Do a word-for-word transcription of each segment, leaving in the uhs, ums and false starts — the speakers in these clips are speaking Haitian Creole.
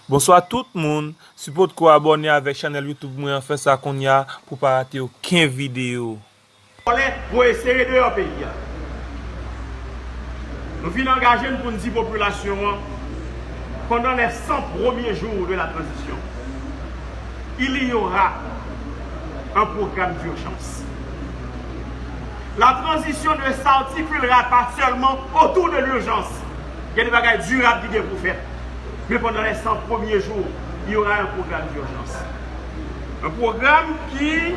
Bonswa tout moun, si w potko abòne avèk chanèl YouTube mwen an, fè sa kounye a pou w pa rate okenn videyo. Vòlè voye sere deyò peyi a. Nou vin angaje n pou n di popilasyon an, pendant les cent premiers jours de la transition, il y aura un programme d'urgence. La transition ne s'articulera pas seulement autour de l'urgence. Il y a des bagages durables qui devront faire. Mais pendant les cent premiers jours, il y aura un programme d'urgence. Un programme qui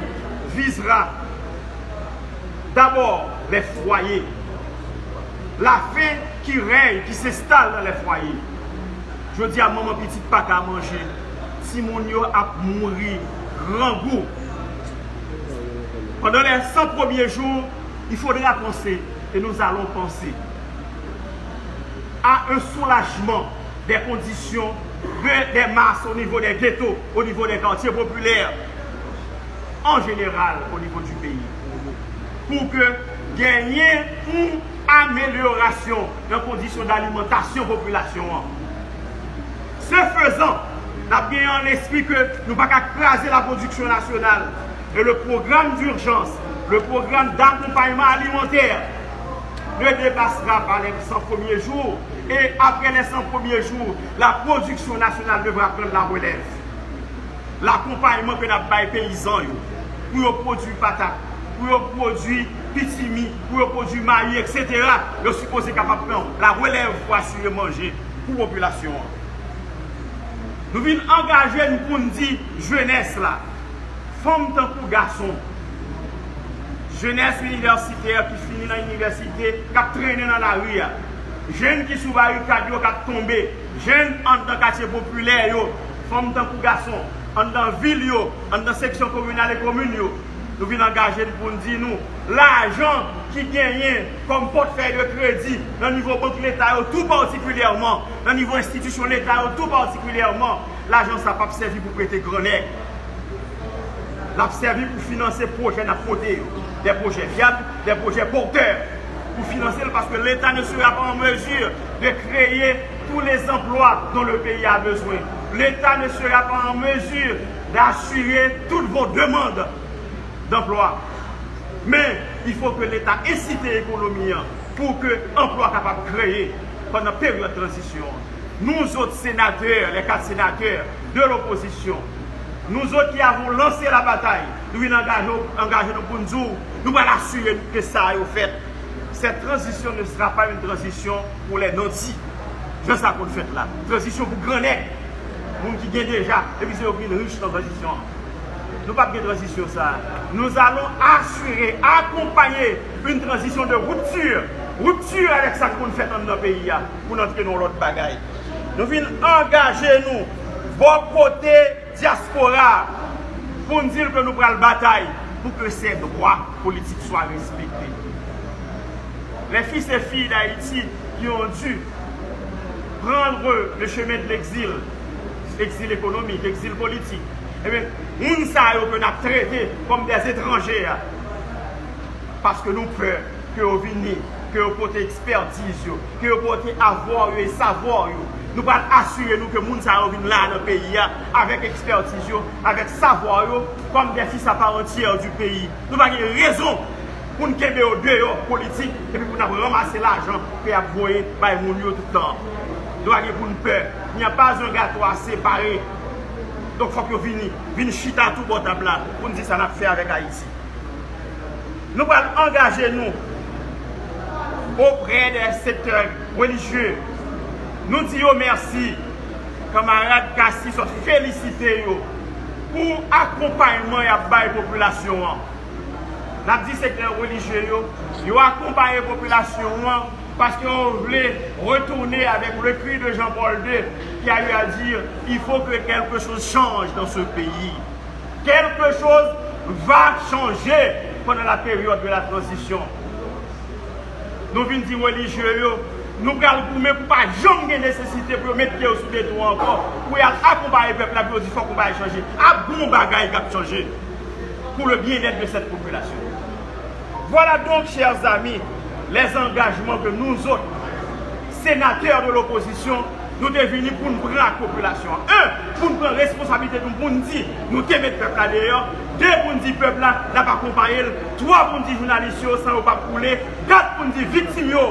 visera d'abord les foyers. La faim qui règne, qui s'installe dans les foyers. Jodi a, manman pitit pa ka manje. Timoun yo ap mouri grangou. Pendant les cent premiers jours, il faudra penser, et nous allons penser, à un soulagement des conditions de, des masses au niveau des ghettos, au niveau des quartiers populaires, en général au niveau du pays, pour que genyen yon amelyorasyon nan kondisyon dalimantasyon popilasyon an. Se fezan, n ap genyen an lespri ke nou pa ka kraze la pwodiksyon nasyonal. Et le programme d'urgence, le programme d'accompagnement alimentaire ne dépassera pas les cent premiers jours. Et après les cent premiers jours, la production nationale devra prendre la relève. Lakonpayman ke n ap bay peyizan yo, pou yo pwodui patat, pou yo pwodui pitimi, pou yo pwodui mayi, etsetera, yo sipoze kapab pran la relèv pou asire manje pou popilasyon an. Nou vin angaje n pou n di jenès la, fanm tankou gason, jenès inivèsitè ki fini nan inivèsite, k ap trennen nan lari a, jèn ki sou barikad yo k ap tonbe, jèn anndan katye popilè yo, fanm tankou gason, anndan vil yo, anndan seksyon kominal e komin yo. Nou vin angaje n pou n di nou, lajan ki genyen kòm pòtfèy de kredi nan nivo bank leta yo tou patikilyèman, nan nivo enstitisyon leta yo tou patikilyèman, lajan sa p ap sèvi pou prete grannèg. L ap sèvi pou finanse pwojè n ap pote yo, des projets viables, des projets porteurs, pou finanse l, paske l'État ne sera pas en mesure de créer tous les emplois dont le pays a besoin. L'État ne sera pas en mesure d'assurer toutes vos demandes d'emploi. Men, il faut que l'État incite ekonomi an pou ke anplwa kapab kreye pandan peryòd tranzisyon an. Nous autres sénateurs, les quatre sénateurs de l'opposition, nous autres qui avons lancé la bataille, nou vin angaje, angaje nou pou n di w, nou pral asire nou ke sa yo fèt. Cette transition ne sera pas une transition pour les nanti. Jan sa konn fèt la. Tranzisyon pou grannèg. Moun ki gen deja, epi se yo ki vin rich nan tranzisyon an. Nou p ap gen tranzisyon sa a. Nous allons assurer, accompagner une transition de rupture. Rupture avèk sa k konn fèt anndan peyi a, pou n antre nan yon lòt bagay. Nou vin angaje nou bò kote dyaspora a, pou n di l ke nou pral batay pou ke ses droits politiques soient respectés. Les fils et filles d'Haïti qui ont dû prendre le chemin de l'exil, exil économique, exil politique, ebyen, moun sa yo ke n ap trete kòm des étrangers a, paske nou pè ke yo vini, ke yo pote ekspètiz yo, ke yo pote avwa yo e savwa yo. Nou pral asire nou ke moun sa yo vin la nan peyi a avèk ekspètiz yo, avèk savwa yo, comme des fils à part entière du pays. Nou pa gen rezon pou n kenbe yo deyò politik epi pou n ap ranmase lajan ke y ap voye bay moun yo tout tan. Nou pa gen pou n pè. Il n'y a pas un gâteau à séparer. Donk, fòk yo vini, vin chita tou bò tab la pou n di sa n ap fè avèk Ayiti. Nou pral angaje nou oprè dè sektè relijye. Nou di yo mèsi. Kanmarad Cassy sot felisite yo pou akonpayman y ap bay popilasyon an. N ap di sektè relijye yo, yo akonpaye popilasyon an paske yo vle retounen avec le cri de Jean-Paul deux qui a eu à dire, il faut que quelque chose change dans ce pays. Quelque chose va changer pendant la période de la transition. Nou vin di relijye yo, nou pral goumen pou pa janm gen nesesite pou yo met pye yo sou beton an ankò, pou y al akonpaye pèp la, pou yo di fòk yon bagay chanje. Ap gen yon bagay k ap chanje pour le bien-être de cette population. Voilà donc, chers amis, les engagements que nous autres, sénateurs de l'opposition, Nou te vini pou n pran ak popilasyon an. En, pou n pran responsablite nou, pou n di nou te met pèp la deyò. De, pou n di pèp la n ap akonpaye l. Twa, pou n di jounalis yo san yo p ap koule. Kat, pou n di viktim yo,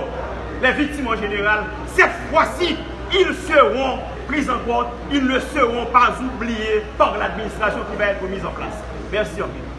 les victimes en général, cette fois-ci, ils seront pris en compte, ils ne seront pas oubliés par l'administration qui va être mise en place. Mèsi anpil.